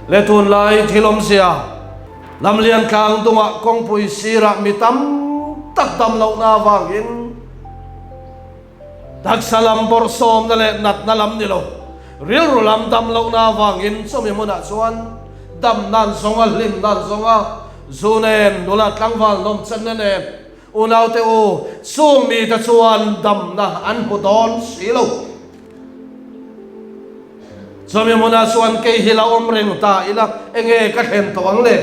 Le tunlai thil awmzia, Lamlian tlang dungah kawngpui sirah mi tam tak dam lohna avangin taksa lam bawrhsawmna leh natna lam ni lo, rilru lam dam lohna avangin chumi hmunah chuan damna an zawng a, hlimna an zawng a, zu nen, nula tlangval nawmchenna nen, unaute u, chung mite chuan damna an hmu dawn si lo. Chumi hmunah chuan kei hi la awm reng ta ila, enge ka thlen tawh ang le?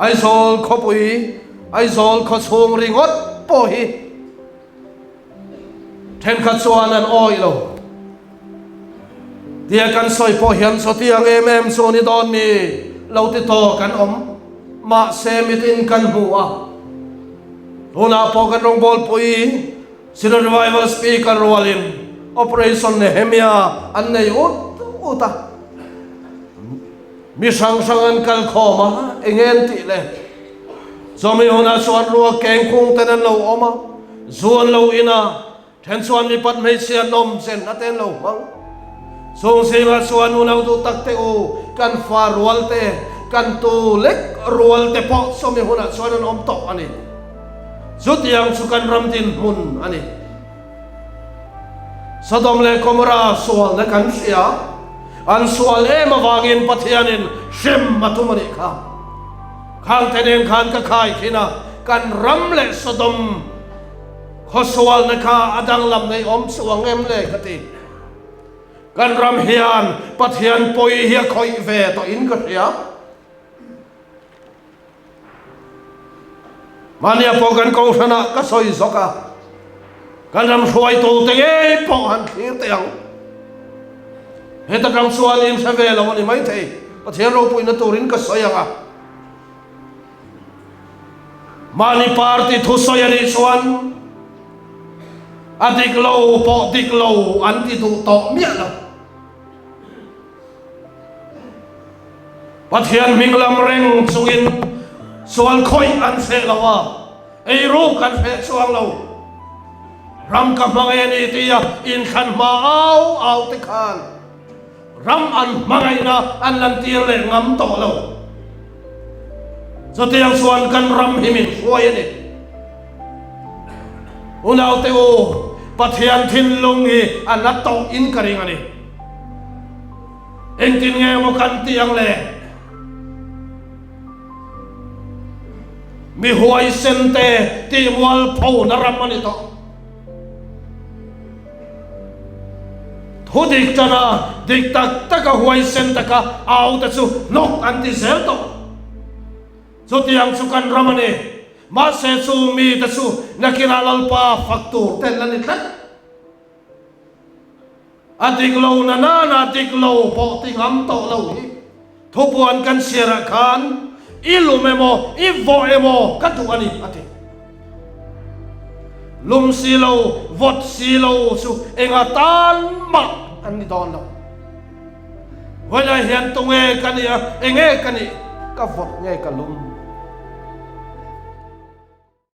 Aizawl khawpui, Aizawl khawchhung ringawt pawh hi thenkhat chuan an awih lo. Tia kan sawi pawh hian chawtiang em em chu ni dawn mi lo ti tawk an awm. Mahse mitin kan hmu a, tunah pawh kan rawngbawlpui Synod Revival Speaker rualin Operation Nehemia an nei ut ut a, mi hrang hrang an kal khawm a, eng nge an tih le? Chumi hunah chuan ruak keng kung ten an lo awm a, zu an lo in a, then chuan mipat hmeichhia nawm chen a te an lo hmang. Chung zingah chuan unau duh tak te u, kan fa rual te, kan tu lek rual te pawh chumi hunah chuan an awm tawh a ni. Chutiang chu kan ram dinhmun a ni. Sodom leh Gomorrah sualna kan hria. An sual em avangin Pathianin hrem a tum a nih kha. Khangte nen khan ka khai khin a, kan ram leh Sodom khaw sualna kha a danglam nei awm chuang em le ka ti. Kan ram hian Pathian pawi hi a khawih ve tawhin ka hria. Mahnia pawh kan kohhranah ka sawi zawk a, kan ram hruaitute ngei pawh han thlir teh ang. Heta tang chuan in hre ve lo a ni maithei, Pathian ropuina turin ka sawi ang a. Mahni party thusawi a nih chuan a dik lo pawh dik lo an ti duh tawh miah lo. Pathian hming lam reng chungin sual khawih an hreh lo a, eiruk an hreh chuang lo. Ram ka hmang e ni tia inthlan hma au au te khan ram an hmangaihna an lantir leh ngam tawh lo. Chutiang chuan kan ram hi min hruai a ni. Unaute u, Pathian thinlung hi a na tawh in ka ring a ni. Engtin nge maw kan tih ang le? Mi huaisen te tih mualpho na ram a ni tawh. Thu dik tana dik tak taka huaisen taka au te chu hnawk an ti zel tawh. Chutiang chu kan ram a ni. Mahse chung mite chu nakinah Lalpa fak tur te an la ni tlat. A dik lo na nana dik lo pawh ti ngam tawh lo hi thupuan kan chhiarah khan i lum emaw i vawh emaw ka duh a ni a ti. Lum si lo vawt si lo chu enga tan mah an ni dawn lo. Vawilah hian tunge ka nih a enge ka nih ka vawt nge ka lum.